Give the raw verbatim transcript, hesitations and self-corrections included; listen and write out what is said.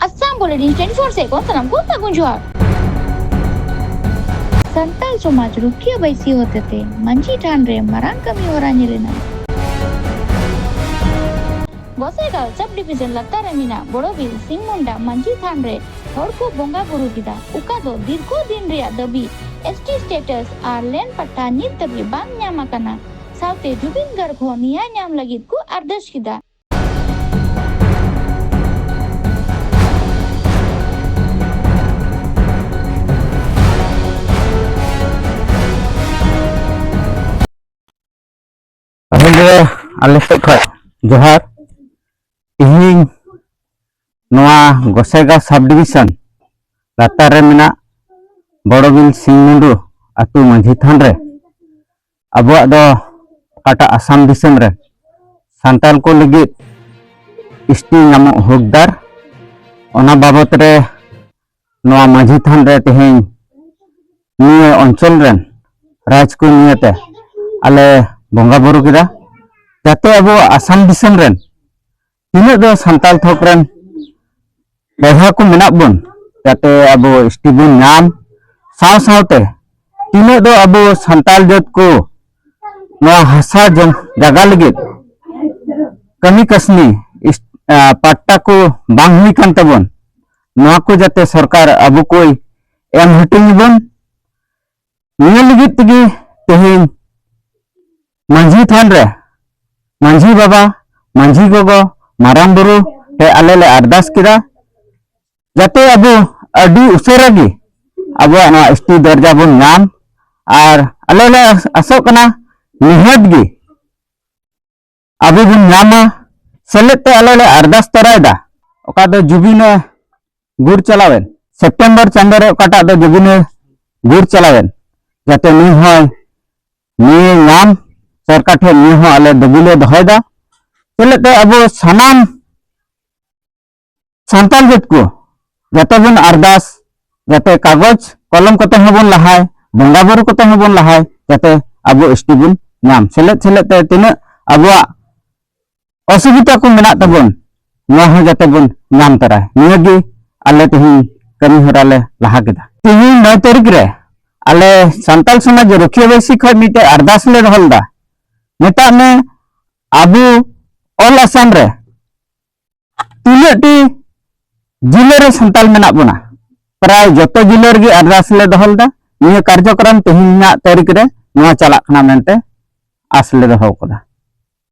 Assam bulletin twenty four ᱥᱮᱫ ᱠᱷᱚᱱ ᱥᱟᱱᱟᱢ ᱠᱚ ᱥᱟᱹᱜᱩᱱ ᱡᱚᱦᱟᱨ᱾ ᱥᱟᱱᱛᱟᱲ ᱥᱚᱢᱟᱡᱽ ᱨᱩᱠᱷᱤᱭᱟᱹ ᱵᱟᱹᱭᱥᱤ ᱦᱚᱛᱮᱛᱮ ᱢᱟᱹᱡᱷᱤ ᱛᱷᱟᱱ ᱨᱮ ᱢᱟᱨᱟᱝ ᱠᱟᱹᱢᱤ ᱦᱚᱨᱟ ᱧᱮᱞ ᱮᱱᱟ᱾ ᱜᱚᱥᱟᱭᱜᱟᱸᱣ ᱥᱟᱵ ᱰᱤᱵᱤᱡᱚᱱ ᱞᱟᱛᱟᱨ ᱨᱮ ᱢᱮᱱᱟᱜ ᱵᱚᱲᱚᱵᱤᱞ ᱥᱤᱝ ᱢᱩᱱᱰᱟ ᱢᱟᱹᱡᱷᱤ ᱛᱷᱟᱱ ᱨᱮ ᱦᱚᱲ ᱠᱚ ᱵᱚᱸᱜᱟ ᱵᱩᱨᱩ ᱠᱮᱫᱟ, ᱚᱠᱟ ᱫᱚ ᱫᱤᱨᱜᱷᱚ ᱫᱤᱱ ᱨᱮᱭᱟᱜ ᱫᱟᱹᱵᱤ ᱮᱥ ᱴᱤ ᱥᱴᱮᱴᱟᱥ ᱟᱨ ᱞᱮᱱᱰ ᱯᱟᱴᱴᱟ ᱱᱤᱛ ᱫᱷᱟᱹᱵᱤᱡ ᱵᱟᱝ ᱧᱟᱢ ᱟᱠᱟᱱᱟ᱾ ᱥᱟᱶᱛᱮ ᱡᱩᱵᱤᱱ ᱜᱟᱨᱜ ᱦᱚᱸ ᱱᱮᱭᱟᱭ ᱧᱟᱢ ᱞᱟᱹᱜᱤᱫ ᱠᱚ ᱟᱨᱫᱟᱥ ᱠᱮᱫᱟ᱾ ᱯᱟᱹᱦᱤᱞ ᱨᱮ ᱟᱞᱮ ᱥᱮᱫ ᱠᱷᱚᱱ ᱡᱚᱦᱟᱨ᱾ ᱛᱮᱦᱮᱧ ᱱᱚᱣᱟ ᱜᱚᱥᱟᱭᱜᱟᱸᱣ ᱥᱟᱵ ᱰᱤᱵᱤᱥᱚᱱ ᱞᱟᱛᱟᱨ ᱨᱮ ᱢᱮᱱᱟᱜ ᱵᱚᱲᱚᱵᱤᱞ ᱥᱤᱝ ᱢᱩᱱᱰᱩ ᱟᱹᱛᱩ ᱢᱟᱹᱡᱷᱤ ᱛᱷᱟᱱ ᱨᱮ ᱟᱵᱚᱣᱟᱜ ᱫᱚ ᱚᱠᱟᱴᱟᱜ ᱟᱥᱟᱢ ᱫᱤᱥᱚᱢ ᱨᱮ ᱥᱟᱱᱛᱟᱲ ᱠᱚ ᱞᱟᱹᱜᱤᱫ ᱮᱥ ᱴᱤ ᱧᱟᱢᱚᱜ ᱦᱚᱠᱫᱟᱨ, ᱚᱱᱟ ᱵᱟᱵᱚᱛ ᱨᱮ ᱱᱚᱣᱟ ᱢᱟᱹᱡᱷᱤ ᱛᱷᱟᱱ ᱨᱮ ᱛᱮᱦᱮᱧ ᱱᱤᱭᱟᱹ ᱚᱧᱪᱚᱞ ᱨᱮᱱ ᱨᱟᱡᱽ ᱠᱚ ᱱᱤᱭᱟᱹᱛᱮ ᱟᱞᱮ ᱵᱚᱸᱜᱟ ᱵᱩᱨᱩ ᱠᱮᱫᱟ, ᱡᱟᱛᱮ ᱟᱵᱚ ᱟᱥᱟᱢ ᱫᱤᱥᱚᱢ ᱨᱮᱱ ᱛᱤᱱᱟᱹᱜ ᱫᱚ ᱥᱟᱱᱛᱟᱲ ᱛᱷᱚᱠ ᱨᱮᱱ ᱵᱚᱭᱦᱟ ᱠᱚ ᱢᱮᱱᱟᱜ ᱵᱚᱱ, ᱡᱟᱛᱮ ᱟᱵᱚ ᱮᱥ ᱴᱤ ᱵᱚᱱ ᱧᱟᱢ, ᱥᱟᱶ ᱥᱟᱶᱛᱮ ᱛᱤᱱᱟᱹᱜ ᱫᱚ ᱟᱵᱚ ᱥᱟᱱᱛᱟᱲ ᱡᱟᱹᱛ ᱠᱚ ᱱᱚᱣᱟ ᱦᱟᱥᱟ ᱡᱚᱢ ᱡᱟᱭᱜᱟ ᱞᱟᱹᱜᱤᱫ ᱠᱟᱹᱢᱤ ᱠᱟᱹᱥᱱᱤ ᱤᱥ-, ᱟ, ᱯᱟᱴᱴᱟ ᱠᱚ ᱵᱟᱝ ᱦᱩᱭ ᱠᱟᱱ ᱛᱟᱵᱚᱱ, ᱱᱚᱣᱟ ᱠᱚ ᱡᱟᱛᱮ ᱥᱚᱨᱠᱟᱨ ᱟᱵᱚ ᱠᱚᱭ ᱮᱢ ᱦᱟᱹᱴᱤᱧ ᱵᱚᱱ᱾ ᱱᱤᱭᱟᱹ ᱞᱟᱹᱜᱤᱫ ᱛᱮᱜᱮ ᱛᱮᱦᱮᱧ ᱢᱟᱹᱡᱷᱤ ᱛᱷᱟᱱ ᱨᱮ ᱢᱟᱹᱡᱷᱤ ᱵᱟᱵᱟ, ᱢᱟᱹᱡᱷᱤ ᱜᱚᱜᱚ, ᱢᱟᱨᱟᱝ ᱵᱩᱨᱩ ᱴᱷᱮᱱ ᱟᱞᱮ ᱞᱮ ᱟᱨᱫᱟᱥ ᱠᱮᱫᱟ, ᱡᱟᱛᱮ ᱟᱵᱚ ᱟᱹᱰᱤ ᱩᱥᱟᱹᱨᱟ ᱜᱮ ᱟᱵᱚᱣᱟᱜ ᱱᱚᱣᱟ ᱮᱥ ᱴᱤ ᱫᱚᱨᱡᱟ ᱵᱚᱱ ᱧᱟᱢ᱾ ᱟᱨ ᱟᱞᱮ ᱞᱮ ᱟᱥ-, ᱟᱥᱚᱜ ᱠᱟᱱᱟ ᱱᱤᱦᱟᱹᱛ ᱜᱮ ᱟᱵᱚ ᱵᱚᱱ ᱧᱟᱢᱟ᱾ ᱥᱮᱞᱮᱫ ᱛᱮ ᱟᱞᱮ ᱞᱮ ᱟᱨᱫᱟᱥ ᱛᱚᱨᱟᱭᱮᱫᱟ, ᱚᱠᱟ ᱫᱚ ᱡᱩᱵᱤᱱᱮ ᱜᱩᱨ ᱪᱟᱞᱟᱣᱮᱱ, ᱥᱮᱯᱴᱮᱢᱵᱚᱨ ᱪᱟᱸᱫᱳ ᱨᱮ ᱚᱠᱟᱴᱟᱜ ᱫᱚ ᱡᱩᱵᱤᱱᱮ ᱜᱩᱨ ᱪᱟᱞᱟᱣᱮᱱ, ᱡᱟᱛᱮ ᱱᱩᱭ ᱦᱚᱸᱭ ᱱᱤᱭᱟᱹ ᱧᱟᱢ᱾ ᱥᱚᱨᱠᱟᱨ ᱴᱷᱮᱱ ᱱᱤᱭᱟᱹ ᱦᱚᱸ ᱟᱞᱮ ᱫᱟᱹᱵᱤ ᱞᱮ ᱫᱚᱦᱚᱭᱮᱫᱟ᱾ ᱥᱮᱞᱮᱫ ᱛᱮ ᱟᱵᱚ ᱥᱟᱱᱟᱢ ᱥᱟᱱᱛᱟᱲ ᱡᱟᱹᱛ ᱠᱚ ᱡᱟᱛᱮ ᱵᱚᱱ ᱟᱨᱫᱟᱥ, ᱡᱟᱛᱮ ᱠᱟᱜᱚᱡᱽ ᱠᱚᱞᱚᱢ ᱠᱚᱛᱮ ᱦᱚᱸᱵᱚᱱ ᱞᱟᱦᱟᱭ, ᱵᱚᱸᱜᱟ ᱵᱩᱨᱩ ᱠᱚᱛᱮ ᱦᱚᱸᱵᱚᱱ ᱞᱟᱦᱟᱭ, ᱡᱟᱛᱮ ᱟᱵᱚ ᱮᱥ ᱴᱤ ᱵᱚᱱ ᱧᱟᱢ᱾ ᱥᱮᱞᱮᱫ ᱥᱮᱞᱮᱫ ᱛᱮ ᱛᱤᱱᱟᱹᱜ ᱟᱵᱚᱣᱟᱜ ᱚᱥᱩᱵᱤᱫᱷᱟ ᱠᱚ ᱢᱮᱱᱟᱜ ᱛᱟᱵᱚᱱ, ᱱᱚᱣᱟ ᱦᱚᱸ ᱡᱟᱛᱮ ᱵᱚᱱ ᱧᱟᱢ ᱛᱟᱨᱟᱭ᱾ ᱱᱤᱭᱟᱹ ᱜᱮ ᱟᱞᱮ ᱛᱮᱦᱮᱧ ᱠᱟᱹᱢᱤ ᱦᱚᱨᱟ ᱞᱮ ᱞᱟᱦᱟ ᱠᱮᱫᱟ᱾ ᱛᱮᱦᱮᱧ ᱱᱚᱭ ᱛᱟᱹᱨᱤᱠᱷ ᱨᱮ ᱟᱞᱮ ᱥᱟᱱᱛᱟᱞ ᱥᱚᱢᱟᱡᱽ ᱨᱩᱠᱷᱤᱭᱟᱹ ᱵᱟᱹᱭᱥᱤ ᱠᱷᱚᱱ ᱢᱤᱫᱴᱮᱡ ᱟᱨᱫᱟᱥ ᱞᱮ ᱫᱚᱦᱚ ᱞᱮᱫᱟ᱾ ᱢᱮᱛᱟᱜ ᱢᱮ, ᱟᱵᱚ ᱚᱞ ᱟᱥᱟᱢ ᱨᱮ ᱛᱤᱱᱟᱹᱜ ᱴᱤ ᱡᱤᱞᱟᱹ ᱨᱮ ᱥᱟᱱᱛᱟᱞ ᱢᱮᱱᱟᱜ ᱵᱚᱱᱟ, ᱯᱨᱟᱭ ᱡᱚᱛᱚ ᱡᱤᱞᱟᱹ ᱨᱮᱜᱮ ᱟᱨᱫᱟᱥ ᱞᱮ ᱫᱚᱦᱚ ᱞᱮᱫᱟ᱾ ᱱᱤᱭᱟᱹ ᱠᱟᱨᱡᱚᱠᱨᱚᱢ ᱛᱮᱦᱮᱧᱟᱜ ᱛᱟᱹᱨᱤᱠᱷ ᱨᱮ ᱱᱚᱣᱟ ᱪᱟᱞᱟᱜ ᱠᱟᱱᱟ ᱢᱮᱱᱛᱮ ᱟᱥ ᱞᱮ ᱫᱚᱦᱚ ᱠᱟᱫᱟ᱾